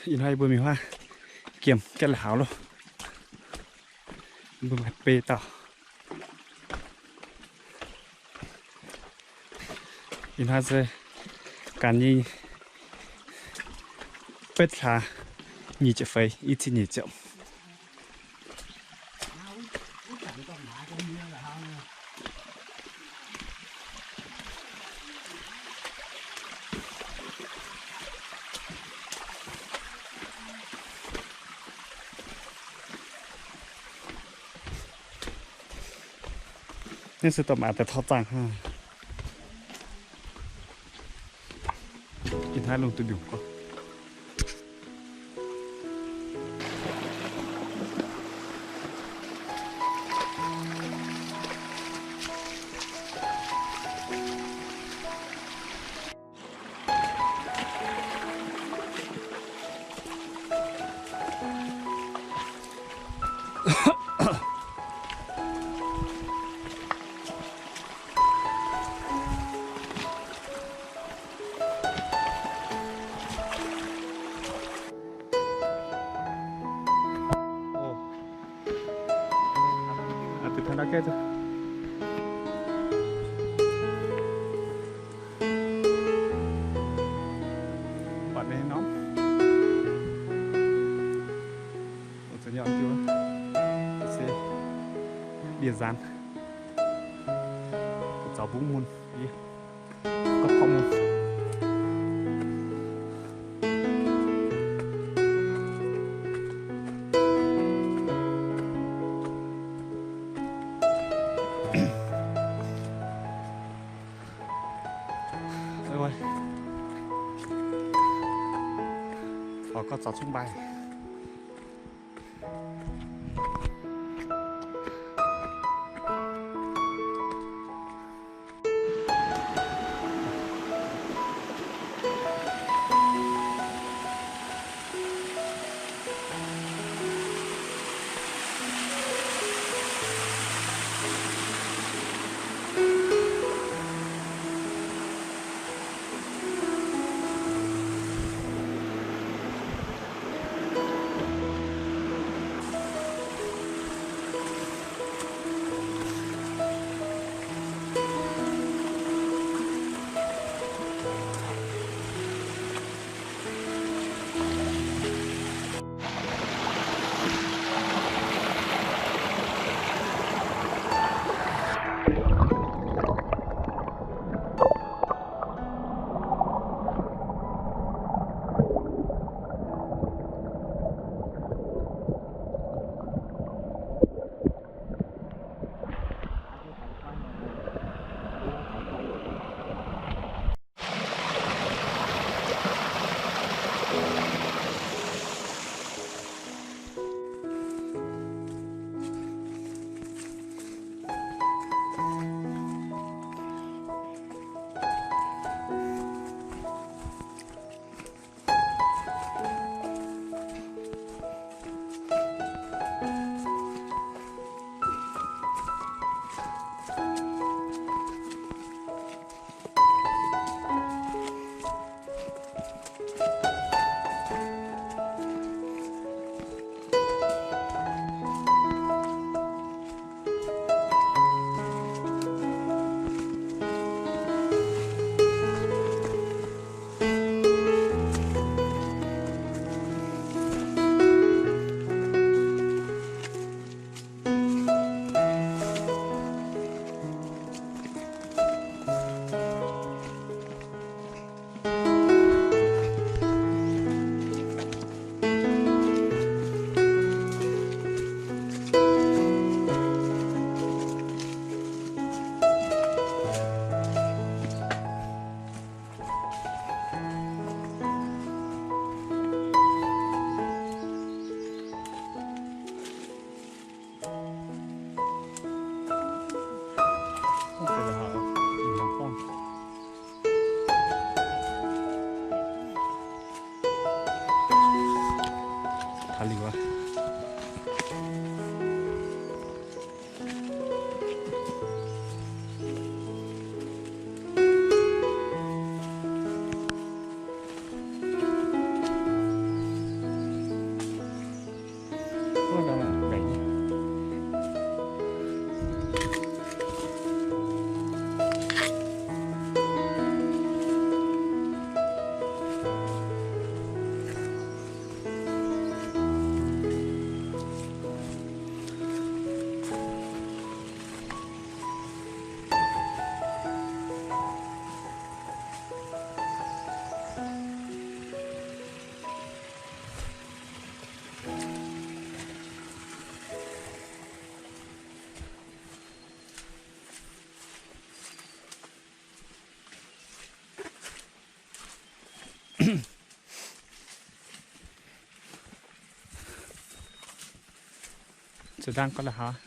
Ih hnoi yie mbuo mingh huaav giemh gaeqv la'haux loh. Mbuo maaih bei dauh. Ih hnoi se ganh nyei betv hlaax nyic ziepc feix, i cin nyic ziepc. Naaiv se dorh maaz daaih taux zaangh hnangv. Ih hnoi lungh duih mbiungc gorngv. Buatc ninh norm. Ih se ndie nzaanx. Zaux mbungv mun. Gorqv-porv mun. Faaux gorqv zaux congv mbaih. Za'dangh gorngv la'haaix.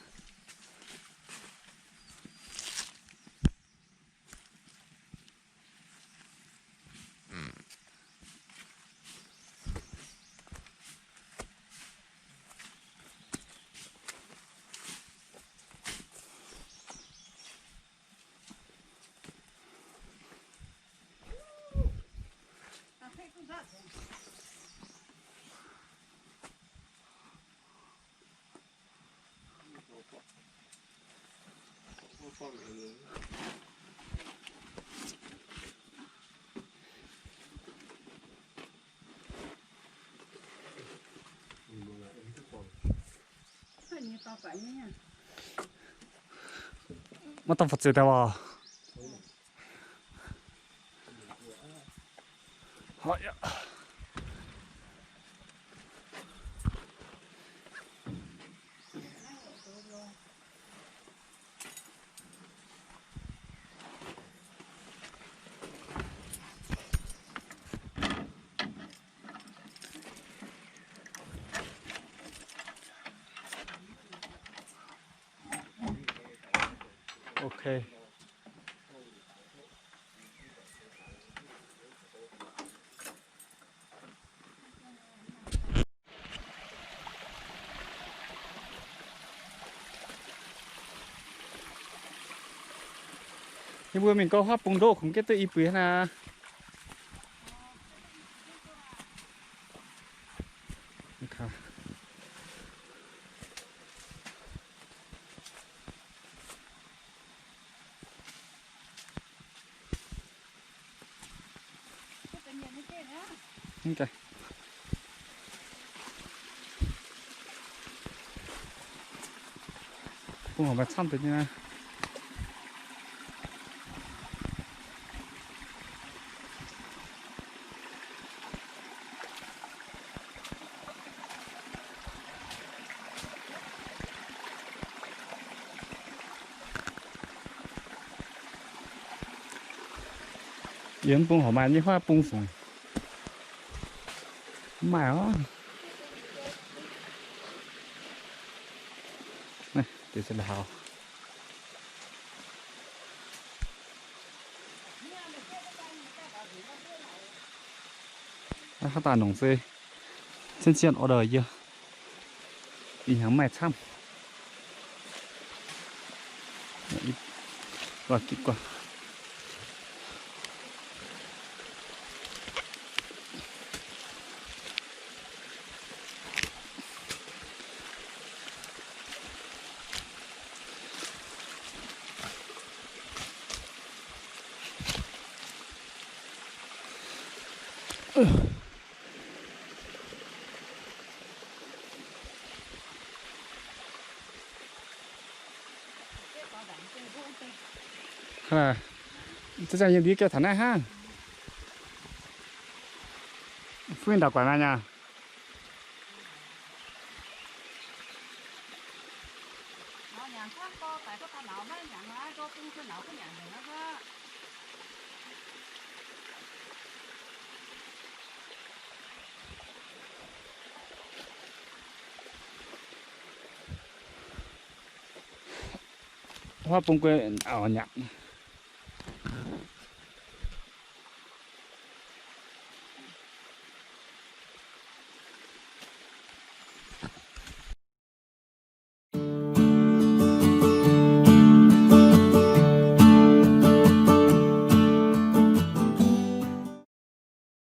Maiv dorh faaux zeix daaih oc. Ok. Yie mbuo mingh gorngv huaav bung ndoqv kungx gengh duqv i buiz hnangv naaic. Bung horc maaih camv deix nyei. Yie mv bung horc maaih nyei huaav bung fungc. Mv maaih oc. Naaiv deix se la'haux. Haaix dauh nongc se cien-cien order yie. Ih hnyangx maaih camv. Za'gengh yie ndiev jauv taux naaiv hnangv. Fuqv ndaauc guaix maaih nyei. Huaav bung guei auv nyanc.